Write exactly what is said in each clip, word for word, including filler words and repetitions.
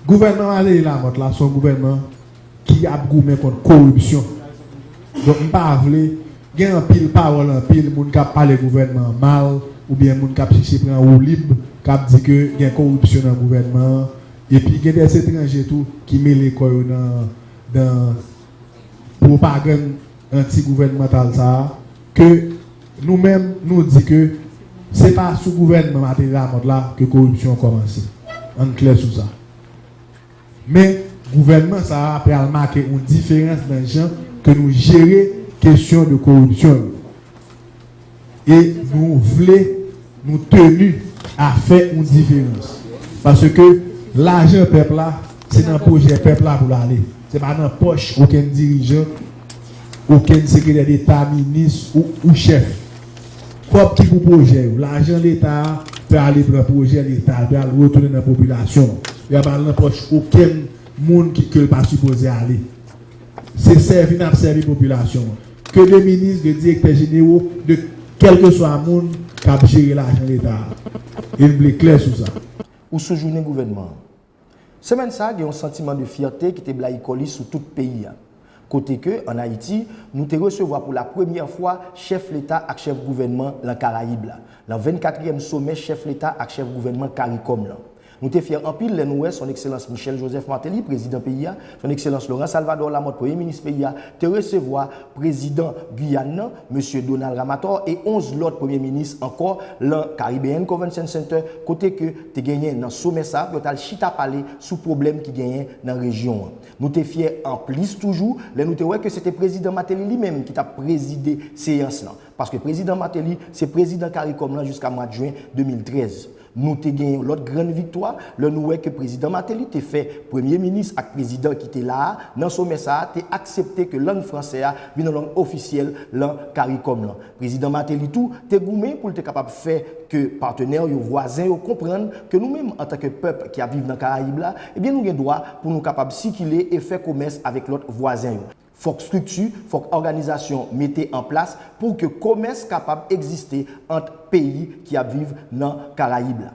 Gouvènman Martelly Lamothe la, se yon gouvènman ki ap goumen kont koripsyon. Donk, m pa vle, gen anpil pawòl, anpil moun k ap pale gouvènman an mal, oubyen moun k ap chèche pran woulib, k ap di ke gen koripsyon nan gouvènman an, epi gen dè etranje tou ki mele kò yo nan, nan pwopagann anti-gouvènmantal sa a, ke nou menm, nou di ke se pa sou gouvènman Martelly Lamothe la ke koripsyon an kòmanse. Ann klè sou sa. Men, gouvènman sa a pral make yon diferans nan jan ke nou jere kesyon de koripsyon yo. E nou vle, nou teni a fè yon diferans. Paske lajan pèp la, se nan pwojè pèp la pou l ale. Se pa nan pòch okenn dirijan, okenn sekretè deta, minis ou, ou chèf. Kòb ki pou pwojè yo, lajan leta a, pral ale pran pwojè leta, pral retounen nan popilasyon. Li pa al nan pòch okenn moun ki, ke l pa sipoze ale. Se sèvi n ap sèvi popilasyon an. Ke de minis, de direktè jenewo, de kèlkeswa moun k ap jere lajan leta a. E n vle klè sou sa. Ou sou jounen gouvènman an. Semèn sa a, gen yon santiman de fyète ki te blayi kò li sou tout peyi a. Kote ke, ann Ayiti, nou te resevwa pou la premyè fwa chèf leta ak chèf gouvènman lan Karayib la, lan vennkatriyèm somè chèf leta ak chèf gouvènman Karikòm lan. Nou te fyè anpil lè nou wè Son Ekselans Michel Joseph Martelly, prezidan peyi a, Son Ekselans Laurent Salvador Lamothe, premye minis peyi a, te resevwa prezidan Giyàn nan, mesye Donald Ramatort, e onz lòt premye minis ankò lan Caribbean Convention Center, kote ke te genyen nan somè sa a pou yo t al chita pale sou pwoblèm ki genyen nan rejyon an. Nou te fyè anplis toujou lè nou te wè ke se te prezidan Martelly li menm ki t ap prezide seyans lan. Paske prezidan Martelly se prezidan Karikòm lan jiska mwa jen de mil trèz. Nou te gen yon lòt grann viktwa lè nou wè ke prezidan Martelly te fè premye minis ak prezidan ki te la a nan somè sa a te aksepte ke lang fransè a vin yon lang ofisyèl lan Karikòm lan. Prezidan Martelly tou te goumen pou l te kapab fè ke patnè yo, vwazen yo konprann ke nou menm antanke pèp ki ap viv nan Karayib la, ebyen nou gen dwa pou nou kapab sikile e fè komès avèk lòt vwazen yo. Fòk estrikti, fòk òganizasyon mete an plas pou ke komès kapab egziste ant peyi ki ap viv nan Karayib la.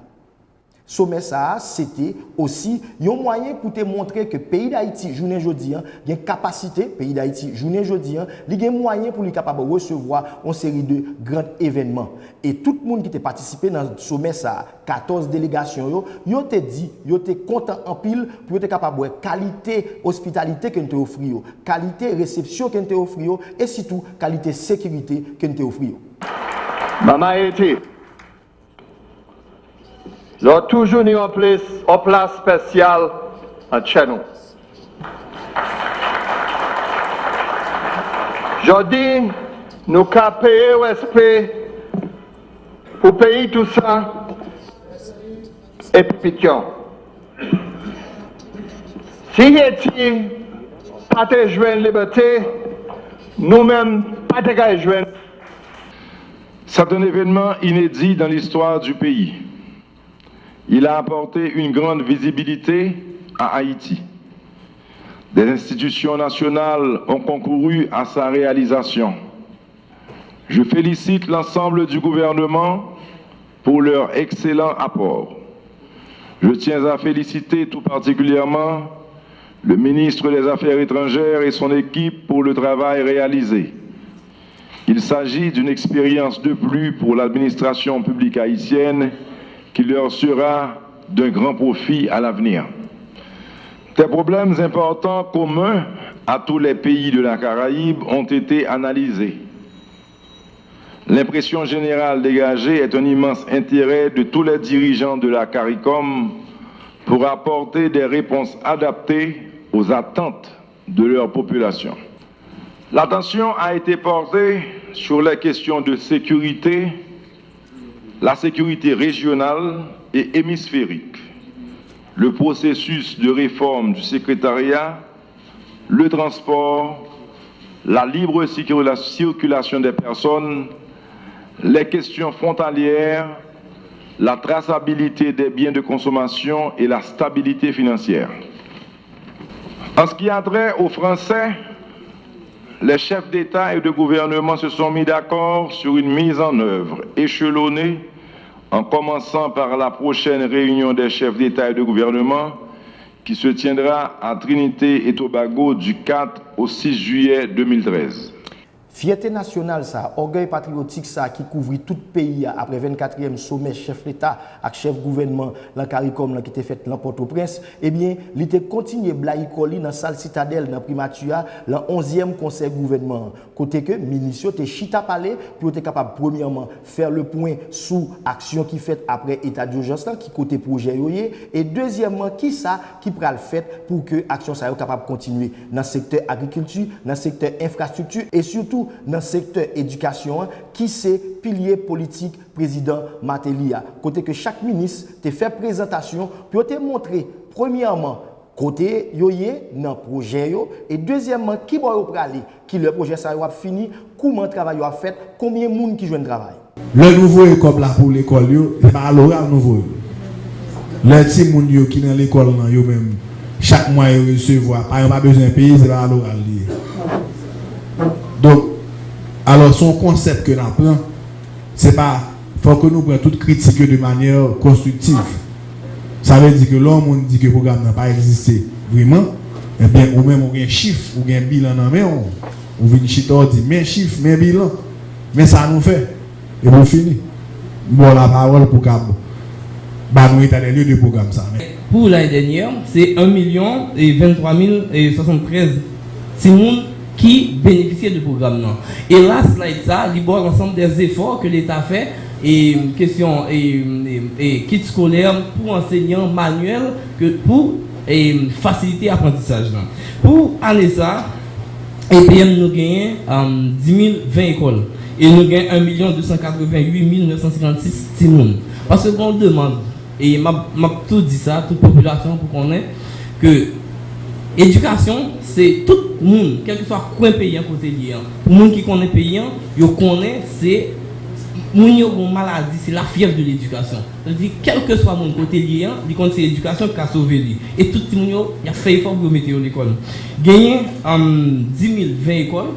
Somè sa a, se te osi yon mwayen pou te montre ke peyi Dayiti, jounen jodi an, gen kapasite, peyi Dayiti, jounen jodi an, li gen mwayen pou li kapab resevwa yon seri de gran evènman. E tout moun ki te patisipe nan somè sa a, katòz delegasyon yo, yo te di, yo te kontan anpil pou yo te kapab wè kalite ospitalite ke n te ofri yo, kalite resepsyon ke n te ofri yo, e sitou kalite sekirite ke n te ofri yo. Manman Ayiti, lè w toujou ni yon plis, yon plas espesyal an tjè nou. Jodi, nou ka peye respè pou peyi tou sa, epi pityon. Si Ayiti pa te jwenn libète, nou menm pa te ka jwenn. C'est un événement inédit dans l'histoire du pays. Il a apporté une grande visibilité à Haïti. Des institutions nationales ont concouru à sa réalisation. Je félicite l'ensemble du gouvernement pour leur excellent apport. Je tiens à féliciter tout particulièrement le ministre des Affaires étrangères et son équipe pour le travail réalisé. Il s'agit d'une expérience de plus pour l'administration publique haïtienne qui leur sera d'un grand profit à l'avenir. Des problèmes importants communs à tous les pays de la Caraïbe ont été analysés. L'impression générale dégagée est un immense intérêt de tous les dirigeants de la CARICOM pour apporter des réponses adaptées aux attentes de leur population. L'attention a été portée sur les questions de sécurité, la sécurité régionale et hémisphérique, le processus de réforme du secrétariat, le transport, la libre circula-, circulation des personnes, les questions frontalières, la traçabilité des biens de consommation et la stabilité financière. En ce qui a trait aux Français, les chefs d'État et de gouvernement se sont mis d'accord sur une mise en œuvre échelonnée, en commençant par la prochaine réunion des chefs d'État et de gouvernement, qui se tiendra à Trinité et Tobago du quatre au six juillet deux mille treize. Fyète nasyonal sa, ògèy patriyotik sa ki kouvri tout peyi a apre vennkatriyèm somè chèf leta ak chèf gouvènman lan CARICOM lan ki te fèt lan Pòtoprens, ebyen, li te kontinye blayi kò li nan sal Sitadèl nan primati a lan onzyèm konsèy gouvènman an, kote ke minis yo te chita pale pou yo te kapab premyèman fè le pwen sou aksyon ki fèt apre eta dijans lan, ki kote pwojè yo ye, e dezyèmman, kisa ki pral fèt pou ke aksyon sa yo kapab kontinye nan sektè agrikilti, nan sektè enfrastrikti e sitou nan sektè edikasyon an, ki se pilye politik prezidan Martelly a, kote ke chak minis te fè prezantasyon pou yo te montre, premyèman, kote yo ye nan pwojè yo, e dezyèmman, kibò yo prale, kilè pwojè sa yo ap fini, kouman travay yo ap fèt, konbyen moun ki jwenn travay. Lè nou voye kòb la pou lekòl yo, se pa aloral nou voye l. Lè timoun yo ki nan lekòl lan yo menm, chak mwa yo resevwa, paran pa bezwen peye, se pa aloral li ye. Donk, alò, se yon konsèp ke n ap pran, se pa, fòk ke nou pran tout kritik yo de manyè konstriktiv. Sa vle di ke lè yon moun di ke pwogram nan pa egziste vreman, ebyen, ou menm ou gen chif, ou gen bilan nan men w, ou vin chita, ou di, men chif, men bilan, men sa nou fè. Epi w fini. M ba w lapawòl pou w kab ba nou eta dè lye de pwogram sa. Pou lane dènyè, se en milyon e venntwa mil e swasanntrèz timoun ki benefisye de pwogram nan. E la, slide sa, li ba w lansanm dè zefò ke Leta fè, e kesyon e, e, e kit skolè pou ansenyan, manyèl ke pou e fasilite aprantisaj lan. Pou ane sa, E P M nou genyen um, dis mil ven ekòl. E nou gen en milyon de san katreven uit mil nèf san senkannsis timoun. Paske gen yon demann, e m ap, m ap tou di sa, tout popilasyon pou konnen ke edikasyon, se tout moun, kèlkeswa kwen peyi an kote l ye an. Pou moun ki konnen peyi an, yo konnen se moun yo gen yon maladi, se la fièv de ledikasyon. Sa vle di, kèlkeswa moun kote l ye an, li konn se edikasyon ki ka sove li. E tout timoun yo, y ap fè efò pou yo mete yo lekòl. Genyen um, dis mil ven ekòl,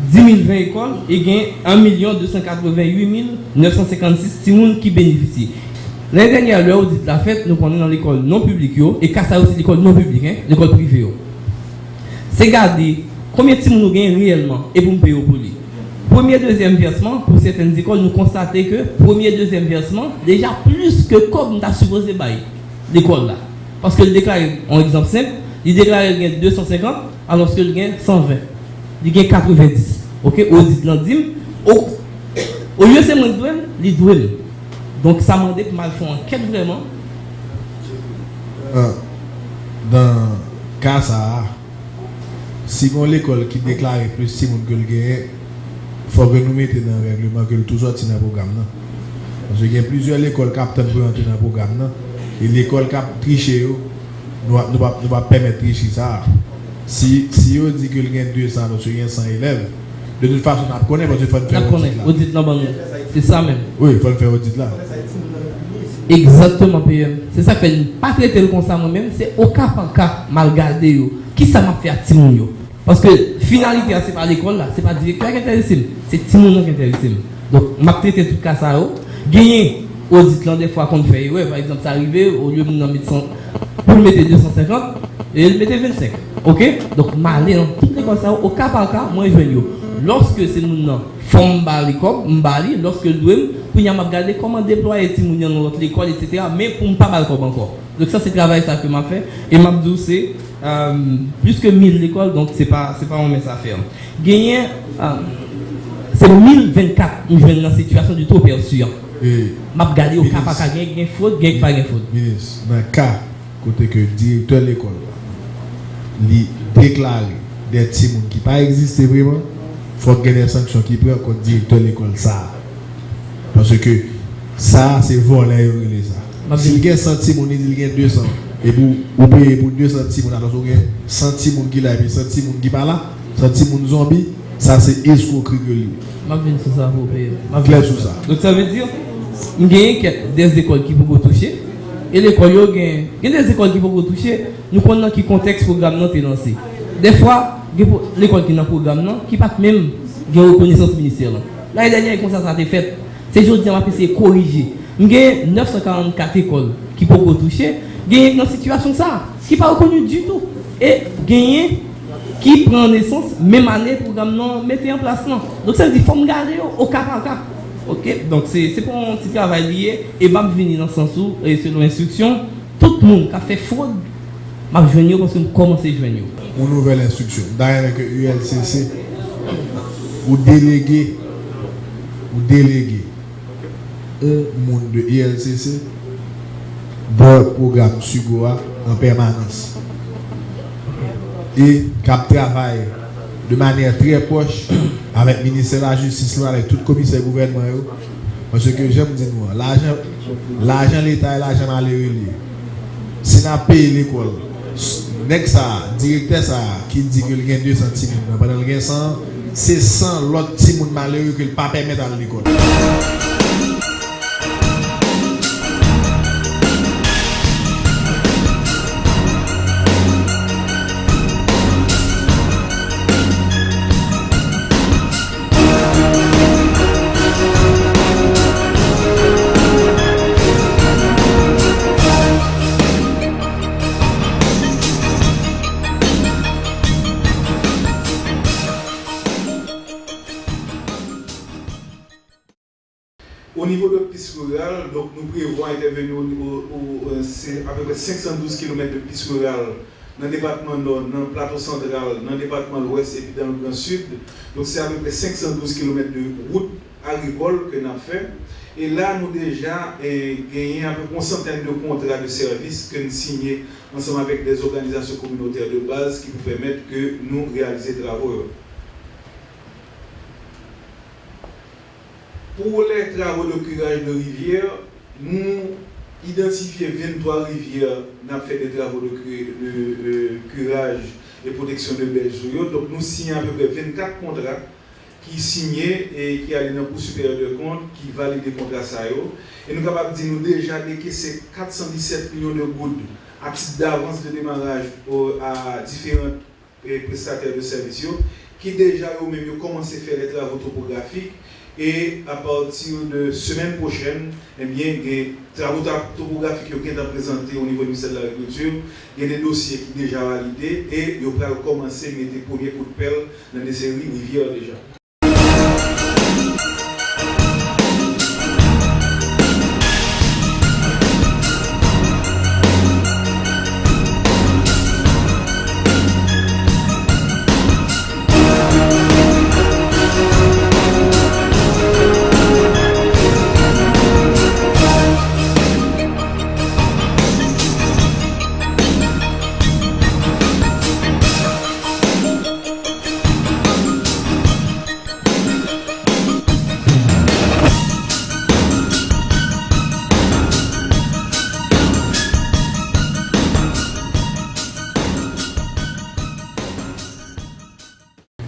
dis mil ven ekòl, e gen en milyon de san katreven uit mil nèf san senkannsis timoun ki benefisye. Lane dènyè, lè odit la fèt, nou konnen nan lekòl non piblik yo, e ka sa yo se lekòl non piblik, en, lekòl prive yo. Se gade konbyen timoun nou genyen reyèlman e pou n peye yo pou li. Premye, dezyèm vèsman, pou sèten lekòl, nou konstate ke premye, dezyèm vèsman, deja plis ke kòb n ta sipoze bay lekòl la. Paske l deklare, yon egzanp senp, li deklare l gen de san senkant, alòske l gen san ven. Li gen katrevenndis. Oke, odit lan di m, o, olye se mwen k dwe l, li dwe l. Donk, sa mande pou m al fè yon ankèt vrèman. Ah, nan ka sa a, si gen yon lekòl ki deklare plis timoun ke l genyen, fòk ke nou mete nan règleman ke l tou sòti nan pwogram nan. Paske gen plizyè lekòl k ap tann pou yo antre nan pwogram nan, e lekòl k ap triche yo, nou ap, nou p ap, nou p ap pèmèt triche sa a. Si, si yo di ke l gen de san, paske gen san elèv, de tout fason, n ap konnen, paske fò n fè odit la. N ap konnen, odit lan ban nou. Se sa menm. Wi, fò n fè odit la. Egzakteman, P M. Se sa k fè n pa trete l konsa mwen menm, se o ka pa ka m al gade yo. Kisa m ap fè ak timoun yo? Paske finalite a se pa lekòl la, se pa direktè a ki enterese m, se timoun nan ki enterese m. Donk, m ap trete tout ka sa yo. Genyen odit lan dèfwa konn fè erè, pa egzanp, sa rive, olye moun nan met san, pou l mete de san senkant, e l mete vennsenk. Oke? Donk, m ale nan tout lekòl sa yo, o ka pa ka, mwen jwenn yo. Lòske se moun nan, fò m ba li kòb, m ba li, lòske l dwe m, kounye a m ap gade kòman deplwaye timoun yo nan lòt lekòl, etsetera, men pou m pa ba l kòb ankò. Donk, sa se travay sa ke m ap fè, e m ap di w se, um, plis ke mil lekòl, donk se pa, se pa yon mens a fè. Genyen, um, se mil vennkat m jwenn nan sitiyasyon de tro pèsi an. M ap gade yo ka pa ka, gen, gen fwod, gen ki pa gen fwod. Minis, nan ka kote ke direktè lekòl la, li deklare de timoun ki pa egziste vreman, fòk gen de sanksyon ki pran kont direktè lekòl sa a. Paske sa a, se vòlè yo rele sa. Si l gen san timoun, li di l gen de san, epi ou peye pou de san timoun, alòske ou gen san timoun ki la, epi san timoun ki pa la, san timoun zonbi, sa se eskwokri ke l ye. M ap vin sou sa pou ou peye. M ap vin sou sa. Donk, sa vle di, m genyen kèk de lekòl ki poko touche, e lekòl yo gen, gen de lekòl ki poko touche, nou konn nan ki kontèks pwogram nan te lanse. Dèfwa, gen lekòl ki nan pwogram nan ki pa t menm gen rekonesans ministè lan. Lane dènyè, e konsa sa te fèt. Se jodi a m ap eseye korije. M gen nèf san karannkat ekòl ki poko touche, Genyen k nan sitiyasyon sa a, ki pa rekoni ditou. E genyen ki pran nesans menm ane pwogram nan mete an plas lan. Donk, sa vle di, fò m gade yo o ka pa ka. Oke? Donk, se, se pa yon ti travay li ye, e m ap vini nan sans ou, e selon enstriksyon, tout moun k ap fè fwod, m ap jwenn yo paske m kòmanse jwenn yo. Yon nouvèl enstriksyon. M ta renmen ke U L C C, ou delege, ou delege yon moun de U L C C bò pwogram SUGO a an pèmanans e k ap travay de manyè trè pwòch avèk Ministè Lajistis la, avèk tout komisè gouvènman yo. Paske, jan m di nou an, lajan, lajan Leta e lajan malere li ye. Si n ap peye lekòl, s-, nèg sa a, direktè sa a, ki di ke l gen de san timoun nan, pandan l gen san an, se san lòt timoun malere ke l pa pèmèt al lekòl. O nivo de pis riral, donk, nou prevwa entèveni o, o, o, euh, se apeprè senk san douz kilomèt de pis riral nan depatman Nò, nan Plato Santral, nan depatman Lwès epi dan le Gran Sid. Donk, se apeprè senk san douz kilomèt de wout agrikòl ke n ap fè. E la, nou deja, eh, genyen apeprè yon santèn de kontra de sèvis ke n siyen ansanm avèk dè òganizasyon kominotè de baz ki pou pèmèt ke nou reyalize travo yo. Pour les travaux de curage de rivière, nou idantifye venntwa rivyè n ap fè de travo de, de, de kiraj e pwoteksyon de bèj sou yo. Donk, nou siyen apeprè vennkat kontra ki siyen e ki ale nan Cour supérieure des comptes, ki valide kontra sa yo. E nou kapab di nou deja dekese kat san disèt milyon de goud a tit davans de demaraj o, a diferan e prestatè de sèvis yo, ki deja yo menm yo kòmanse fè lè travo topografik, e apati de semèn pwochèn, ebyen, gen travo ta-, topografik yo gentan prezante o nivo Ministè de Lagrikilti, gen de dosye ki deja valide, e yo pral kòmanse mete premye kout pèl nan desèri rivyè deja.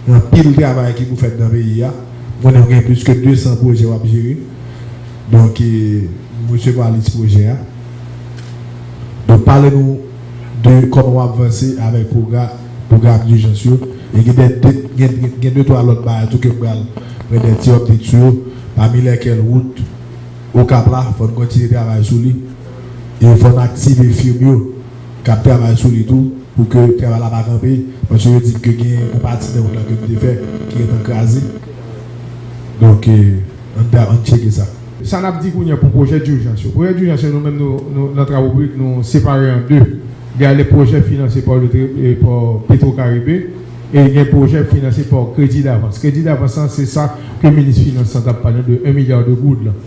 Gen anpil travay ki pou fèt nan peyi a. M konnen w gen plis ke de san pwojè w ap jere. Donk, e, m resevwa lis pwojè a. Donk, pale nou de kòman w ap vanse avèk pwogra-, pwogram dijans yo. E gen de, de, gen, gen, gen de twa lòt bagay tou ke m pral pran de ti update sou yo, pami lèkèl wout Okap la, fò n kontinye travay sou li. E fò n aktive fim yo k ap travay sou li tou, pou ke travay la pa kanpe, paske yo di m ke gen yon pati nan wout la ke m te fè ki gentan kraze. Donk, e, ann, ann tcheke sa. Sa n ap di kounye a pou pwojè dijans yo. Pwojè dijans yo, nou menm, nou, nou, nan travo piblik, nou separe an de. Gen le pwojè finanse pa le tre-, e, pa Petro Caribe, e gen pwojè finanse pa kredi davans. Kredi davans lan, se sa ke minis finans lan t ap pale de un milliard de goud lan.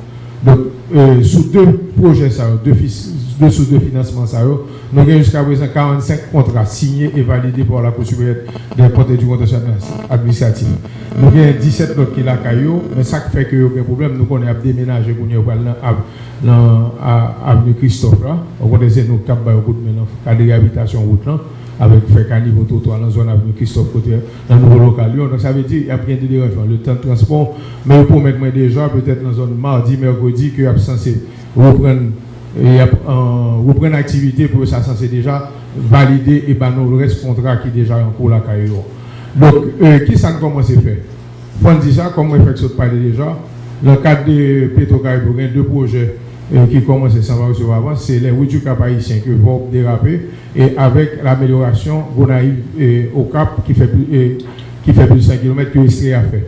Donk, e, sou de pwojè sa yo, de fis-, de sous de finansman sa yo, nou gen jiska prezan karannsenk kontra siyen e valide pa la Cour supérieure des comptes et du contentieux administratif. Nou gen disèt lòt ki lakay yo, men sa k fè ke yo gen pwoblèm, nou konnen y ap demenaje kounye a, yo pral nan av-, nan a-, avni Kristòf la. Okontrè, se nou k ap ba yo kout men nan kad reyabitasyon wout lan, avèk fè kanivo twotwa nan zòn avni Kristòf kote nan nouvo lokal yo. Donk, sa vle di, y ap gen de deranjman, letan de transpò, men yo pwomèt mwen deja, petèt nan zòn madi, mèkredi, ke y ap sanse reprann, e y ap, e, reprann aktivite pou yo sa sanse deja valide e ba nou rès kontra ki deja an kou lakay yo. Donk, e, kisa n kòmanse fè? Fò n di sa, kòm mwen fèk sot pale deja, nan kad de Petro Caribe, gen de pwojè e, ki kòmanse san pa resevwa avans, se lè wout du Cap Haïtien ke Vorbe derape, e avèk lamelyorasyon Gonayiv, e, Okap ki fè pli, e, ki fè plis san kilomèt ke Estrella fè.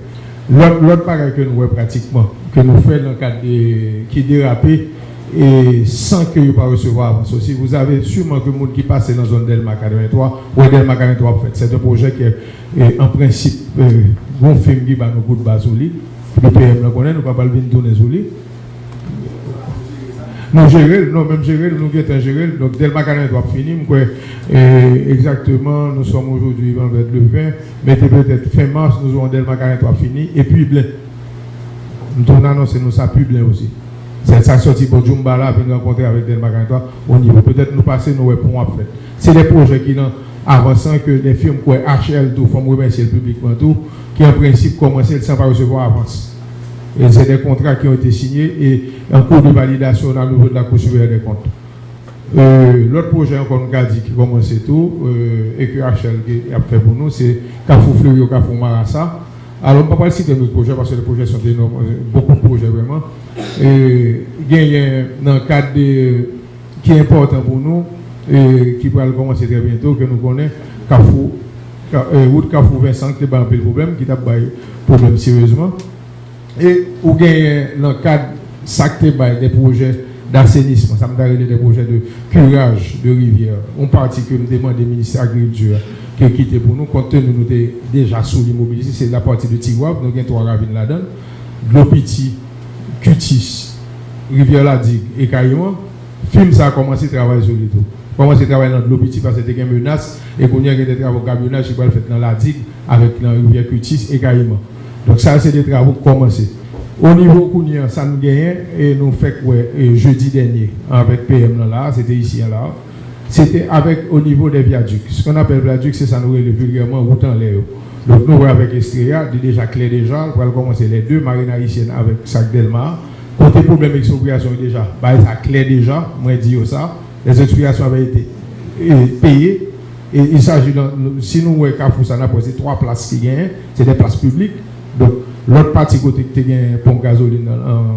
Lòt, lòt bagay ke nou wè pratikman, ke nou fè nan kad de, ki derape, e san ke yo pa resevwa avans osi. Vous avez sûrement ke moun ki pase nan zòn Dèlma katrevenntwa, wè Dèlma katrevenntwa ap fèt. Se yon pwojè ke, e, an prensip, e, gon fim ki ba nou kout ba sou li. Epi P M nan konnen nou pa pral vin tounen sou li. Nou jere l, non, menm jere l, nou gentan jere l. Donk, Dèlma katrevenntwa ap fini, m kwè, e, egzakteman, nous sommes aujourd'hui vendredi le vingt, mete petèt fen mas, nous aurons Dèlma katrevenntwa fini, e Piblen. M tou anonse nou sa Piblen osi. Se sa k sòti bò Djoumba la, vin rankontre avèk Dèlma katrevenntwa o nivo. Petèt nou pase, nou wè pon ap fèt. Se de pwojè ki nan avansman ke de fim kwè H L tou, fò m remèsye l piblikman tou, ki an prensip kòmanse l san pa resevwa avans. E se de kontra ki ont ete sinye e an kou de validasyon nan nivo de la Cour supérieure des comptes. E, lòt pwojè ankò nou ka di ki kòmanse tou, e, e ke H L gen, ap fè pou nou, se Kafou Fleuri, Kafou Marasa. Alò, m pa pral site lòt pwojè, paske le pwojè sont énormes, e, beaucoup de projets vraiment. E, genyen nan kad de, ki enpòtan pou nou, e, ki pral kòmanse trè byento, ke nou konnen, Kafou, Ka-, e, wout Kafou Vensan, ki te bay anpil pwoblèm, ki t ap bay pwoblèm seryezman. E ou genyen nan kad sa k te bay de pwojè dasenisman, sa m ta rele de pwojè de kiraj de rivyè, yon pati ke m te mande minis agrikilti a ke kite pou nou, konte nou te deja sou li mobilize, se lapati de Tigwav, nou gen twa ravin ladan l, Dlo Piti, Kitis, Rivyè Ladig e Kayiman. Fim sa a kòmanse travay sou li tou. Kòmanse travay nan Dlo Piti paske te gen menas e kounye a gen de travo kabyonaj ki pral fèt nan Ladig avèk nan Rivyè Kitis e Kayiman. Donk sa se de travo k kòmanse. O nivo kounye a sa n genyen e nou fèk wè e jedi dènye avèk P M nan la, se te isi an la. Se te avèk o nivo de vyadik. Ce qu'on appelle viaduc, se sa nou rele vilgèman wout anlè yo. Donk nou wè avèk Estrella, li deja klè deja, l pral kòmanse lè de, Marin Ayisyèn avèk sa k Dèlma a. Kote pwoblèm ekspropriyasyon yo deja, bagay sa klè deja, mwen di yo sa, les expropriations avaient été, e, payées, e il s'agit de, si nou wè kafou sa, n ap wè se twa plas ki genyen, se de plas piblik, donk lòt pati kote ki te gen ponp gazolin nan, an,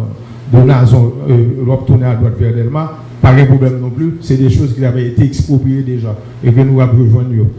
de Nazon, e, w ap tounen a dwat vè Dèlma, pa gen pwoblèm non pli, se de choz ki avaient été expropriées deja, e ke nou ap rejwenn yo.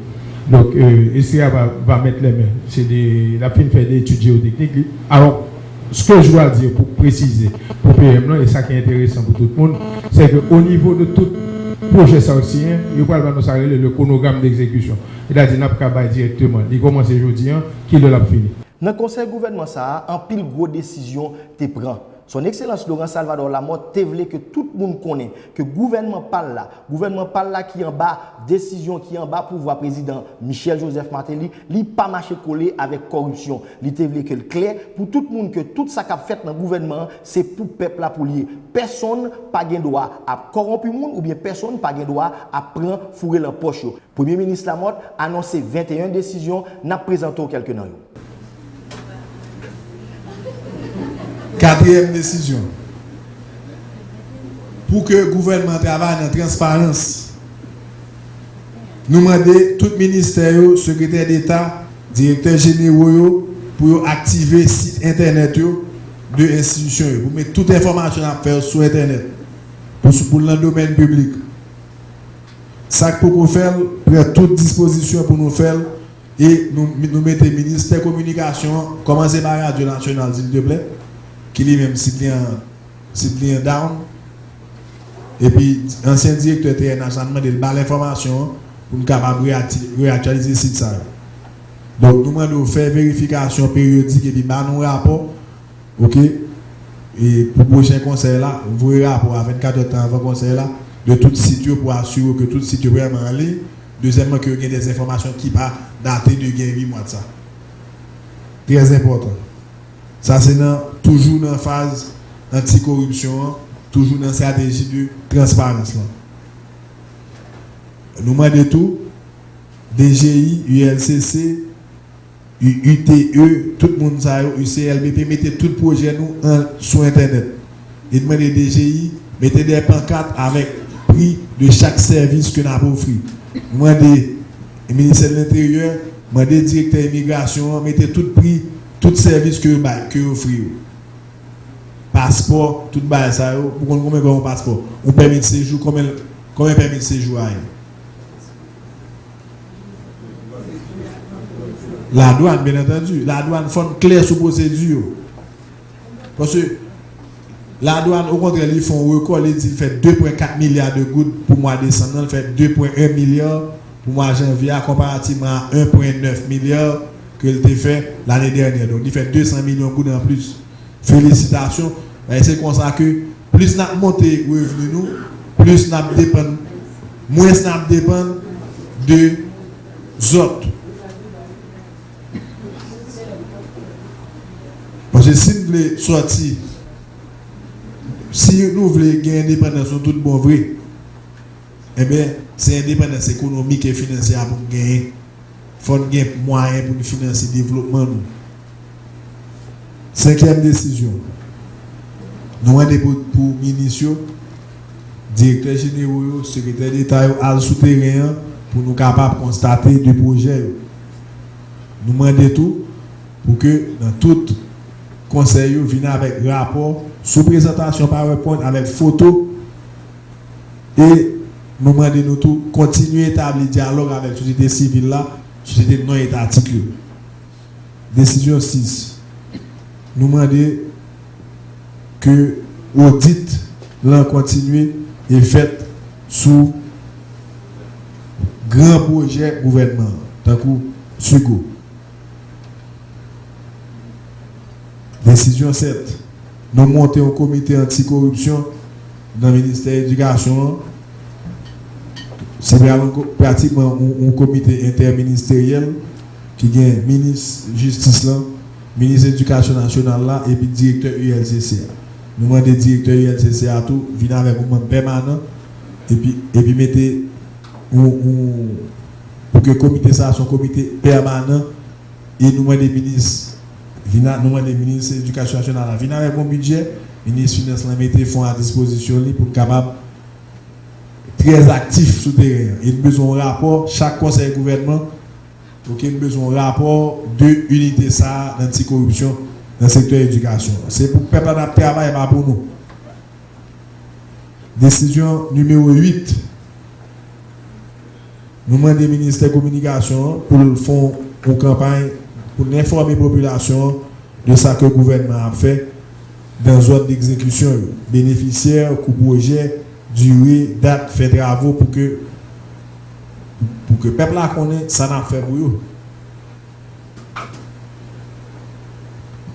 Donk, e, Estrella va, va mettre les mains, se de, l ap fin fè de etid jeyoteknik li. Alò, Ce que je dois dire pou presize pou P M nan, e sa ki enteresan pou tout moun, se ke o nivo de tout pwojè sa yo siyen, yo pral ba nou sa rele le chronogramme d'exécution. Sètadi n ap ka bay dirèkteman, li kòmanse jodi a, kilè l ap fini. Nan konsèy gouvènman sa a, anpil gwo desizyon te pran. Son Ekselans Laurent Salvador Lamothe te vle ke tout moun konnen ke gouvènman pa l la, gouvènman pa l la ki anba desizyon, ki anba pouvwa prezidan Michel Joseph Martelly, li pa mache kole avèk kòripsyon. Li te vle ke l klè pou tout moun ke tout sa k ap fèt nan gouvènman an, se pou pèp la pou l ye. Pèsonn pa gen dwa ap kòwonpi moun oubyen pèsonn pa gen dwa ap pran foure lan pòch yo. Premye Minis Lamothe anonse venteyen desizyon, n ap prezante w kèlke nan yo. Katriyèm desizyon. Pou ke gouvènman an travay nan transparans, nou mande tout ministè yo, sekretè deta, direktè jenero yo, pou yo aktive sit entènèt yo de enstitisyon yo, pou met tout enfòmasyon n ap fè yo sou entènèt, pou, pou l nan domèn piblik. Sa k poko fè l, pran tout dispozisyon pou nou fè l, e nou, nou mete ministè kominikasyon an, kòmanse pa Radyo Nasyonal, silteplè, ki li menm sit li an, sit li an down, epi ansyen direktè T N H la, n mande l ba l enfòmasyon an pou n kapab reyakti-, reyaktyalize sit sa yo. Donk, nou mande w fè verifikasyon peryodik epi ba nou rapò. Oke? E pou pwochen konsèy la, voye rapò a vennkat èdtan anvan konsèy la, de tout sit yo pou asire w ke tout sit yo vrèman an liy. Dezyèmman, ke yo gen de enfòmasyon ki pa date de gen uit mwa de sa. Trè enpòtan. Sa se nan, toujou nan faz anti-koripsyon an, toujou nan estrateji de transparans lan. Nou mande tou, D G I, U L C C, U-, U T E, tout moun sa yo, U C L B P, mete tout pwojè nou an, sou entènèt. E n mande D G I mete de pankat avèk pri de chak sèvis ke n ap ofri. Nou mande Ministè de Lenteryè, mande direktè imigrasyon an mete tout pri, tout sèvis ke yo bay, ke yo ofri yo. paspò, tout bagay sa yo, ou konn konbyen kòb yon paspò? Yon pèmi de sejou, konbyen, konbyen pèmi de sejou a ye? Ladwàn, byen antandi. Ladwàn fò n klè sou pwosedi yo. Paske ladwàn, okontrè, li fè yon rekò, li di l fè de pwen kat milya de goud pou mwa desanm nan, li fè de pwen en milya pou mwa janvye a, konparativman a en pwen nèf milya ke l te fè lane dènyè. Donk, li fè de san milyon goud anplis. Felisitasyon. E se konsa ke plis n ap monte revni nou, plis n ap depann, mwens n ap depann de zòt. Paske si n vle sòti, si nou vle gen endepandans nou tout bon vre, enben, se endepandans ekonomik e finansyè a pou n genyen. Fò n gen mwayen pou n finanse devlopman nou. Senkyèm desizyon. Nou mande pou, pou minis yo, direktè jenero yo, sekretè deta yo al sou teren an pou nou kapab konstate de pwojè yo. Nou mande tou pou ke nan tout konsèy yo vin avèk rapò sou prezantasyon PowerPoint avèk foto e nou mande nou tou kontinye etabli dyalòg avèk sosyete sivil la, sosyete non etatik yo. Desizyon sis. Nou mande ke odit lan kontinye e fèt sou gran pwojè gouvènman an, tankou SUGO. Desizyon sèt. Nou monte yon komite anti-koripsyon nan ministè edikasyon an. Se pral yon ko-, pratikman yon, yon komite entèministeryèl ki gen minis jistis lan, minis edikasyon nasyonal la, epi direktè U L C C a. Nou mande direktè U L C C a tou vin avèk yon manm pèmanan, epi, epi mete yon, yon, pou ke komite sa a se yon komite pèmanan, e nou mande minis, vin a, nou mande minis edikasyon nasyonal la vin avèk yon bidjè, minis finans lan mete fon a dispozisyon li pou n kapab trè aktif sou teren an. E n bezwen yon rapò, chak konsèy gouvènman, oke, n bezwen yon rapò de inite sa a anti-koripsyon nan sektè edikasyon an. Se pou pèp la n ap travay, pa pou nou. Desizyon nimewo uit. Nou mande ministè kominikasyon an pou l fè yon kanpay pou n enfòme popilasyon an de sa ke gouvènman an ap fè nan zòn degzekisyon yo, benefisyè, kou pwojè, dire, dat, fen travo pou ke, pou ke pèp la konnen sa n ap fè pou yo.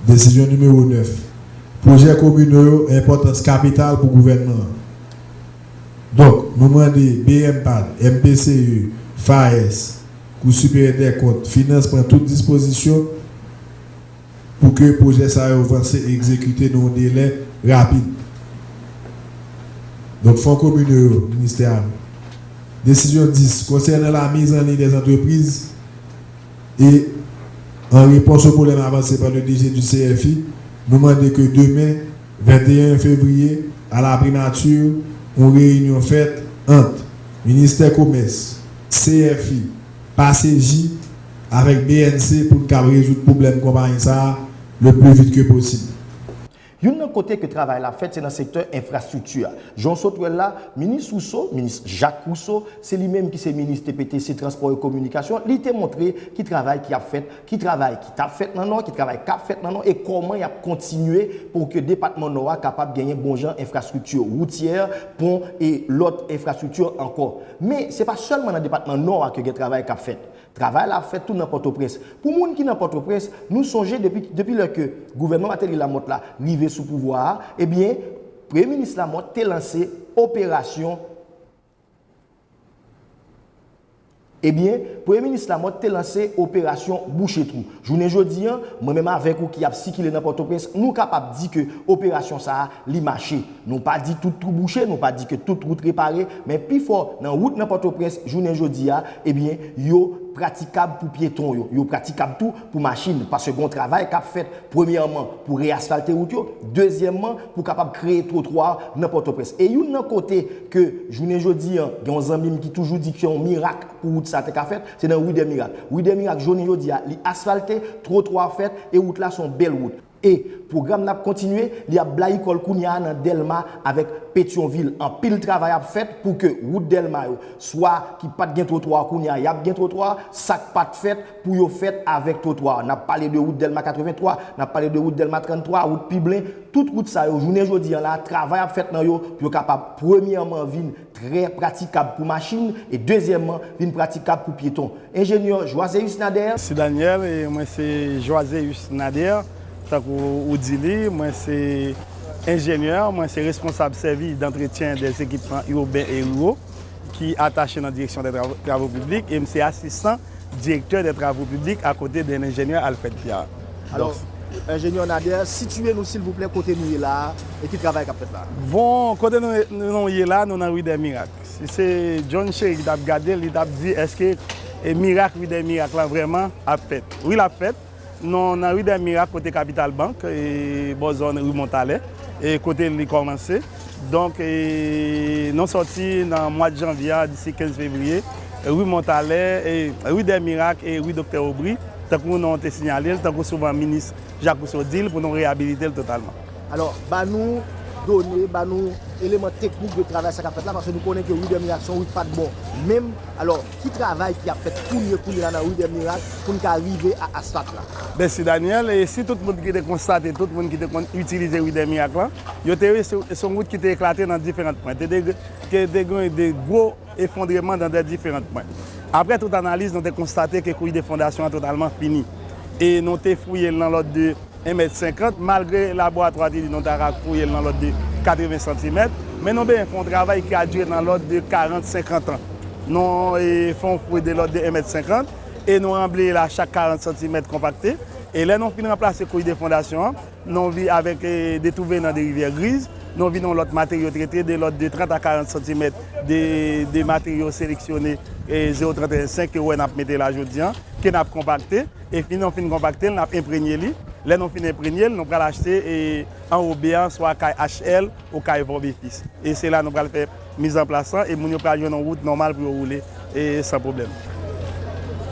Desizyon nimewo nèf. Pwojè kominal yo, enpòtans kapital pou gouvènman an. Donk, nou mande B M pad, M P C E, FAES, Kou Siperyè dè Kont, Finans pran tout dispozisyon pou ke pwojè sa yo vanse e egzekite nan yon delè rapid. Donk, fon kominal yo, ministè a. Desizyon dis. Konsènan la mise en ligne des entreprises, e, an repons o pwoblèm avanse pa le D G du C F I, nou mande ke demen, venteyen fevriye, a la primati, yon reyinyon fèt ant Ministè Komès, C F I, Paseji, avèk B N C pou n kab rezoud pwoblèm konpayi sa a le plus vite que possible. Youn nan kote ke travay la fèt, se nan sektè enfrastrikti a. Jan w sot wè l la, minis Rousseau, minis Jacques Rousseau, se li menm ki se minis T P T C, Transpò e Kominikasyon, li te montre ki travay ki ap fèt, ki travay ki t ap fèt nan Nò, ki travay k ap fèt nan Nò, e kòman y ap kontinye pou ke depatman Nò a kapab genyen bon jan enfrastrikti woutyè, pon e lòt enfrastrikti ankò. Men, se pa sèlman nan depatman Nò a ke gen travay k ap fèt. Travay la ap fèt tou nan Pòtoprens. Pou moun ki nan Pòtoprens, nou sonje depi, depi lè ke gouvènman Martelly Lamothe la rive sou pouvwa a, ebyen, Premye Minis Lamothe te lanse operasyon, ebyen, Premye Minis Lamothe te lanse operasyon Bouche Twou. Jounen jodi a, mwen menm avèk ou ki ap sikile nan Pòtoprens, nou kapab di ke operasyon sa a, li mache. Nou pa di tout twou bouche, nou pa di ke tout wout repare, men pifò nan wout nan Pòtoprens, jounen jodi a, ebyen, yo pratikab pou pyeton yo, yo pratikab tou pou machin, paske gen yon travay k ap fèt, premyèman, pou reasfalte wout yo, dezyèmman, pou kapab kreye twotwa nan Pòtoprens. E youn nan kote ke, jounen jodi a, gen yon zanmi m ki toujou di ke se yon mirak pou wout sa te ka fèt, se nan Ri dè Mirak. Ri dè Mirak, jounen jodi a, li asfalte, twotwa fèt, e wout la se yon bèl wout. E pwogram n ap kontinye, li ap blayi kò l kounye a nan Dèlma avèk Petyonvil. Anpil travay ap fèt pou ke wout Dèlma yo, swa ki pa t gen twotwa kounye a, y ap gen twotwa, sa k pa t fèt pou yo fèt avèk twotwa. N ap pale de wout Dèlma katrevenntwa, n ap pale de wout Dèlma tranntwa, wout Piblen, tout wout sa yo, jounen jodi a la, travay ap fèt nan yo pou yo kapab, premyèman, vin trè pratikab pou machin e, dezyèmman, vin pratikab pou pyeton. Enjenyè Joiséus Nader. Mèsi Daniel, e mwen se Joiséus Nader, tankou ou di li, mwen se enjenyè, mwen se responsab sèvis d'entretien des équipements urbains et ruraux ki atache nan direksyon dè travo, travo piblik, e m se asistan direktè dè travo piblik akote dè enjenyè Alfred Pierre. Alò, enjenyè Nader, sitiye nou silvouplè kote nou ye la a e ki travay k ap fèt la. Bon, kote nou, nou ye la, nou nan Rue des Miracles. Si se John Chéry ki t ap gade l, li t ap di èske e mirak, Rue des Miracles la vrèman ap fèt. Wi, l ap fèt. Nou nan Rue des Miracles, kote Capital Bank, e bò zòn Rue Montalè, e kote li kòmanse. Donk, e nou sòti nan mwa janvye a, disi kenz fevriye, Rue Montalè, e Rue des Miracles e Rue Doktè Aubry, tankou nou te siyale l, tankou souvan minis Jacques Rousseau di l, pou nou reyabilite l totalman. Alò, ba nou done, ba nou eleman teknik de travay sa k ap fèt la, paske nou konnen ke Rue des Miracles se yon wout pa t bon menm. Alò, ki travay ki ap fèt kounye, kounye la nan Rue des Miracles pou n ka rive a asfalt la? Mèsi Daniel, e si tout moun ki te konstate, tout moun ki te konn itilize Rue des Miracles la, yo te wè se, se yon wout ki te eklate nan diferan pwen. Te, te, te, te gen de gwo efondreman nan de diferan pwen. Apre tout analiz, nou te konstate ke kouch de fondasyon an totalman fini. E nou te fouye l nan lòd de en mèt senkant, malgre laboratwa te di nou ta ka fouye l nan lòd de katreven santimèt, men nou bezwen fè yon travay ki a dire nan lòd de karant, senkant an. Nou, e, fè yon fouye de lòd de en mèt senkant, e nou ranbleye l a chak karant santimèt konpakte. E lè nou fin ranplase kouch de fondasyon an, nou vin avèk, e, de tou venan de Rivière Grise, nou vin yon lòt materyo trete de lòd de trant a karant santimèt de, de materyo seleksyone, e, zewo trant e en senk ke w wè n ap mete la jodi a, ke n ap konpakte. Epi nou fin konpakte l, n ap enpremye li. Lè nou fin enpremye l, nou pral achte, e, anwobe a, swa kay H L ou kay Vorbe Fils. E se la nou pral fè mizanplas lan, e moun yo pral jwenn yon wout nòmal pou yo woule, e san pwoblèm.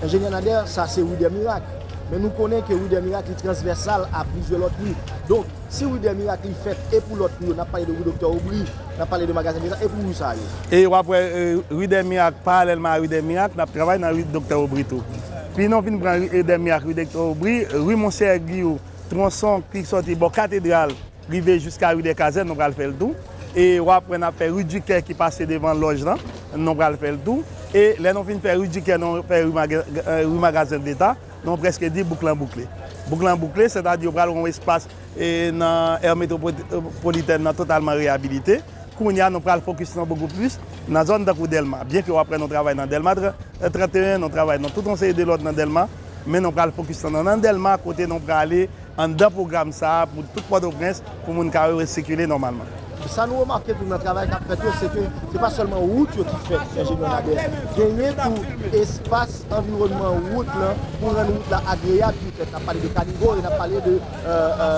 Enjenyè Nader, sa se Rue des Miracles. Men nou konnen ke Rue des Miracles li transvèsal a plizyè lòt ri. Donk, si Rue des Miracles li fèt e pou lòt ri yo, n ap pale de Rue Doktè Aubry, n ap pale de Magazen Deta, e pou ri sa yo? E w ap wè, e, Rue des Miracles, paralèlman a Rue des Miracles, n ap travay nan Rue Doktè Aubry tou. Pi nou vin pran Rue des Miracles, Rue Doktè Aubry, Rue Monseyè Giyou, twonson ki sòti bò Katedral, rive jiska Rue des Casernes, nou pral fè l tou. E w ap wè n ap fè Rue du Caire ki pase devan lòj lan, nou pral fè l tou. E lè nou fin fè Rue du Caire, nou fè Rue Maga-, e, Rue Magazen Deta, nou prèske di bouk lan boukle. Bouk lan boukle, sètadi yo pral gen yon espas, e, nan aire métropolitaine nan totalman reyabilite. Kounye a, nou pral fokis nou bokou plis nan zòn tankou Dèlma. Byenke w ap wè nou travay nan Dèlma, trant e en, nou travay nan tout yon seri de lòt nan Dèlma, men nou pral fokis nou nan, nan Dèlma, kote nou prale anndan pwogram sa a pou tout Pòtoprens, pou moun ka sikile nòmalman. Sa nou remake tou nan travay k ap fèt yo, se ke se pa sèlman wout yo ki fèt, enjenyè Nader. Genyen tou espas, anviwònman wout lan, pou rann wout la agreyab ki fèt. N ap pale de kanivo e n ap pale de, e, e,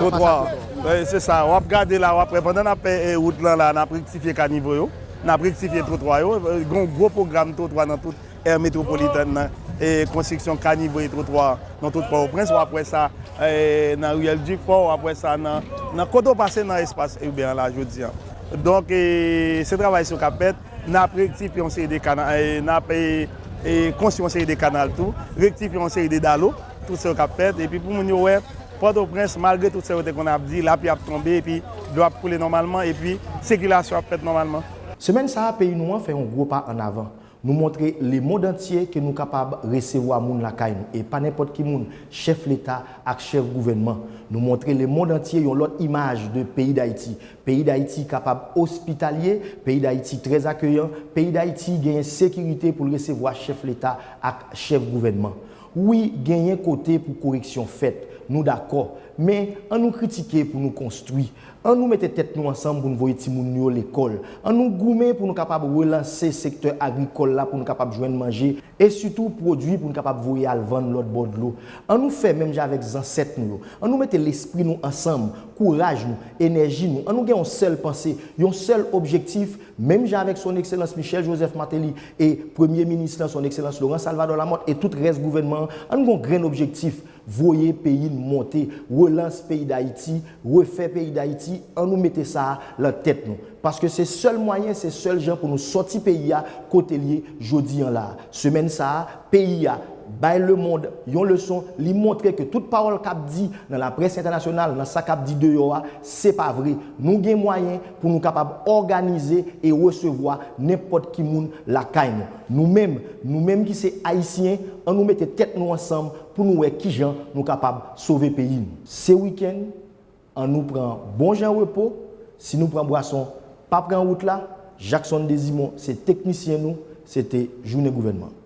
twotwa. Pasaj pyeton. E, se sa, w ap gade la, w ap wè, pandan n ap fè, e, wout lan la, n ap rektifye kanivo yo, n ap rektifye twotwa yo. E, gen yon gwo pwogram twotwa nan tout aire métropolitaine nan, e, konstriksyon kanivo e twotwa nan tout Pòtoprens. W ap wè sa, e, nan Riyèl Difò, w ap wè sa nan, nan kote w pase nan espas iben an la jodi a. Donk, e, se travay sa yo k ap fèt. N ap rektifye yon seri de kanal, e, n ap, e, e, konstwi yon seri de kanal tou, rektifye yon seri de dalo, tout sa yo k ap fèt. Epi pou moun yo wè, Pòtoprens, malgre tout sa yo te konn ap di, lapli ap tonbe, epi dlo ap koule nòmalman, epi sikilasyon ap fèt nòmalman. Semèn sa a, peyi nou an fè yon gwo pa ann avan. Nou montre lemonn antye ke nou kapab resevwa moun lakay nou, e pa nenpòt ki moun, chèf leta ak chèf gouvènman. Nou montre lemonn antye yon lòt imaj de peyi Dayiti. Peyi Dayiti kapab ospitalye, peyi Dayiti trè akeyan, peyi Dayiti genyen sekirite pou l resevwa chèf leta ak chèf gouvènman. Wi, genyen kote pou koreksyon fèt, nou dakò, men an nou kritike pou nou konstwi. An nou mete tèt nou ansanm pou n voye timoun nou yo lekòl. An nou goumen pou nou kapab relanse sektè agrikòl la pou nou kapab jwenn manje e sitou pwodui pou nou kapab voye al vann lòt bò dlo. An nou fè menm jan avèk zansèt nou yo. An nou mete lespri nou ansanm, kouraj nou, enèji nou. An nou gen yon sèl panse, yon sèl objektif, menm jan avèk Son Ekselans Michel Joseph Martelly e Premye Minis lan, Son Ekselans Laurent Salvador Lamothe e tout rès gouvènman an. An nou gen yon grenn objektif. Voye peyi n monte, relans peyi Dayiti, refè peyi Dayiti, ann nou mete sa a lan tèt nou. Paske se sèl mwayen, se sèl jan pou nou sòti peyi a kote l ye jodi an la a. Semèn sa a, peyi a bay lemonn yon leson, li montre ke tout pawòl k ap di nan laprès entènasyonal, nan sa k ap di deyò a, se pa vre. Nou gen mwayen pou nou kapab òganize e resevwa nenpòt ki moun lakay nou. Nou menm, nou menm ki se Ayisyen, ann nou mete tèt nou ansanm pou nou wè kijan nou kapab sove peyi nou. Se wikenn, ann nou pran bon jan repo. Si nou pran bwason, pa pran wout la. Jackson Desimond se teknisyen nou. Se te Jounen Gouvènman.